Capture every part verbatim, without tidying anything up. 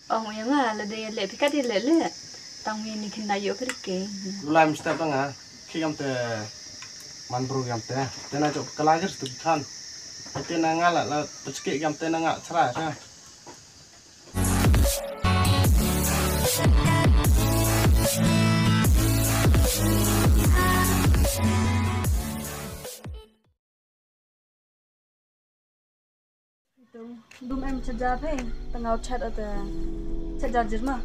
Ong ïa nga lada ïaleh phi kat ïaleh leh. Tang mi ni khin da ïoh phi rike. Ulai mista tang ha. Khi kam te man bru kam te. Te na jok kala gir tu khan. Te na nga la la pechke kam te na nga chra chra. Dum em chaja phe, tangau chat ate, chaja jirma.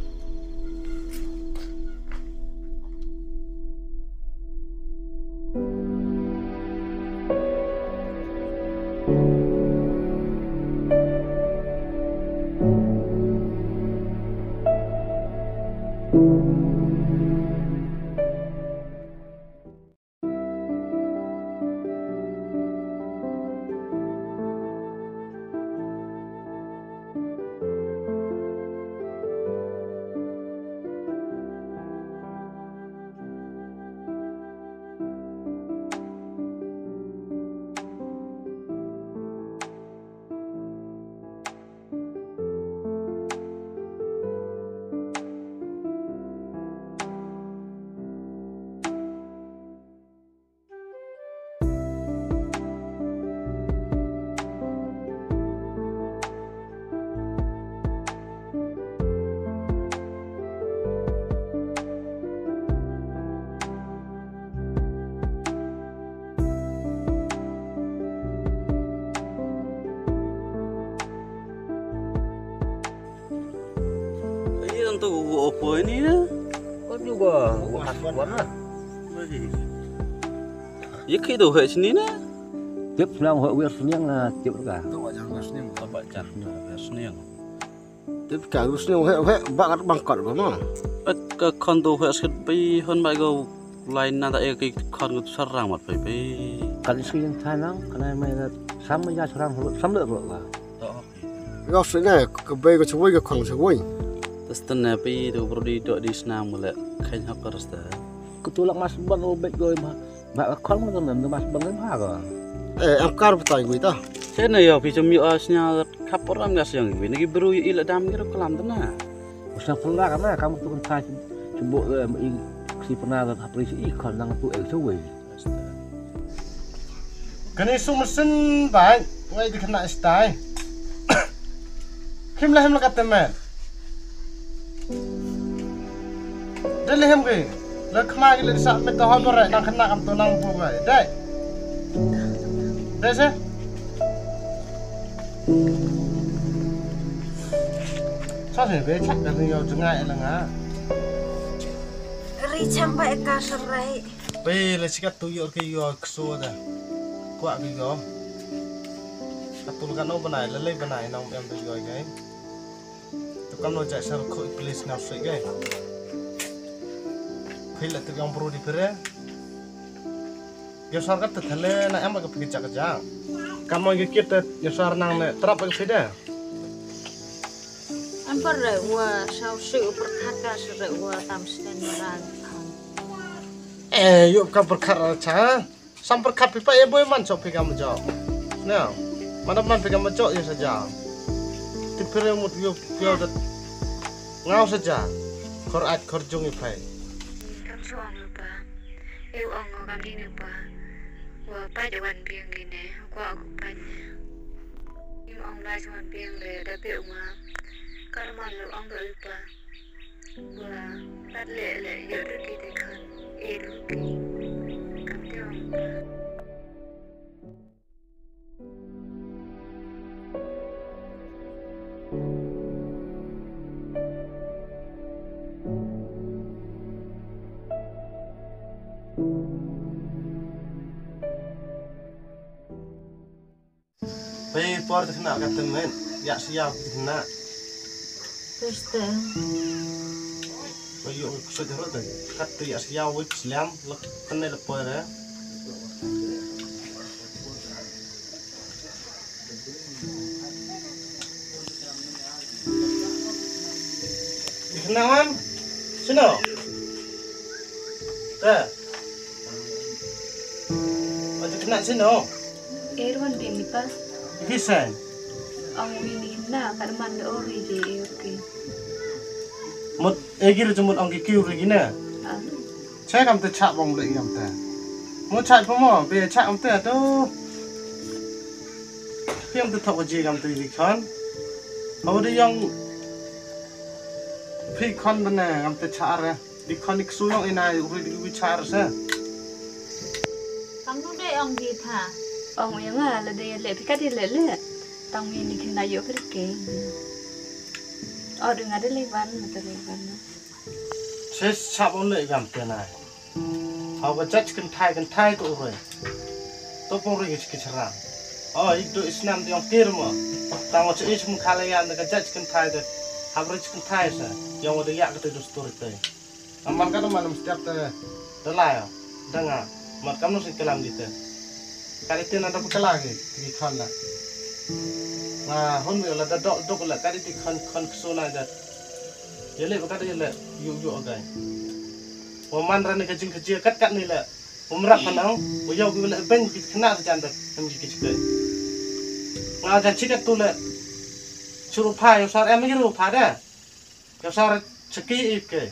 Ai, anto u opo ini na. Ko juga u aswan na. Ye khi do he sini na. Tip nang ho wir sniang na tip ka. Apa jan wir sniang. Tip ka wir sniang he he ba kat bangkat ba ma. Ka khon do he skit bai hon bai go lain na ta e ki khon ko sarang mat bai bai. Kan skin tanang kan ai mai na sam ya sarang sam le ro la. Yo sene ke bai ke chawai ke khong chawai. Testene pi tu brodi dok di snam le khen hak rasta. Kutulak mas ban o bet goi ma. Ba khong ma mem mas ban le ma ga. Eh, am kar betai goi ta. Sene yo pi chum yo asnya khap ram ga siang goi. Nagi bru i le dam giro kalam tena. Usna pula kana kam tu kan ta. Chubuk i si pernah hapri si i khon nang tu el chawai. Kane sum syn bai wai di khana stai. Khim la hem la ka temen. De le hem ke. La khma ke le sa me to ha bore nang khana kam to nang bu bai. Dai. Dai se. Sa se be chak ka ni yo jngai la nga. Ri cham bai ka sarai. Pei la sikat tu yor ke yo kso da. Kwah ke yo. Katul kan no banai, la lei banai nong em tu yo ke. Tu kan no jai sar kho i please ngap sui ke. Pei la tu yang bro di pere. Yo sar kat tu thale na em ka pei jak jak. Kan mo ke kit tu yo sar nang ne trap ke pei de. An pyrshah wa shaw shu pyrkhat ka shu wa tam sden ran. Eh, yu ka pyrkhat ra cha. Sam pyrkhat pi pa e boy man chok pi kam jo. Na, mana man pi kam jo yu saja. Ti pire mut yu pio dat. Ngau saja. Khor at khor jung i phai. Kam suang lupa. Eu ong kam ding lupa. Wa pa jawan biang gine. Kwa aku pan. Im ong lai jawan biang le da pe uma. Kar man lu ong da lupa. Wa pat leh leh ïoh ruh ki te khun, eh ruh ki. Kam te ong. Pei por te khynnah ka tymmen, ïa sia te khynnah. Peste. Pei ïoh ka sut rut te. Kat te ïa sia wei slem lek tenne le por eh. Te khynnah wan. Sino? Te. Ati kena sino. Erwan ke nipa. Kisan. Ang wini na karman de ori je erke. Mut egi re jemut ong ki kiu re gine. Chai kam te chak bong le kam te. Mut chak pamo be chak kam te tu. Phi kam te thok ji kam te di khon. Hau de yong phi khon bene kam te chak re. Di khon ik su yong ina uri di wi chak re se. Kam nu de ong di tha. Ong yang a la de le phi ka di le le. Tang mi ni kin da yo phi ke. O du nga de le ban ma te le ban. Ses chap on le gam te na. Hau ka judge kan thai kan thai to re. To pong re ki chara. O ik do isnam di ong kir mo. Tang o che is mung khala yan ka judge kan thai de. Hab re kan thai sa. Yong de yak te do story te. Aman ka do manam step te. Da la ya. Da nga. Mat kam no sin kalam di te. Ka di te na da kala ki ki khan na. Nga hun wi la da dok dok la ka di ti khan khan ksona da. Yele ba ka di le yu yu agai. Wa man ran ka jing ka jia kat kat ni le. Um rak ka nang. Wa yau ki le ben ki khna sa jan da. Hem ki ki kai. Nga jan chikat tu le. Churu pha yo sar em ru pha da. Yo sar chaki ip ke.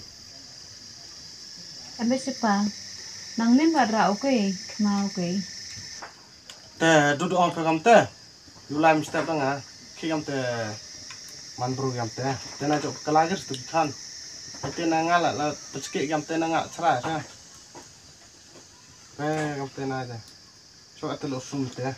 Ambe sipa. Nang nin ba ra okay, khma okay. Te du du ong ka kam te. Yu lai mistep dang a. Ki kam te. Man bru kam te. Te na jok kala gir tu kan. Te na nga la la pechke kam te na nga chra sa. Te kam te na te. So ate lo sum te.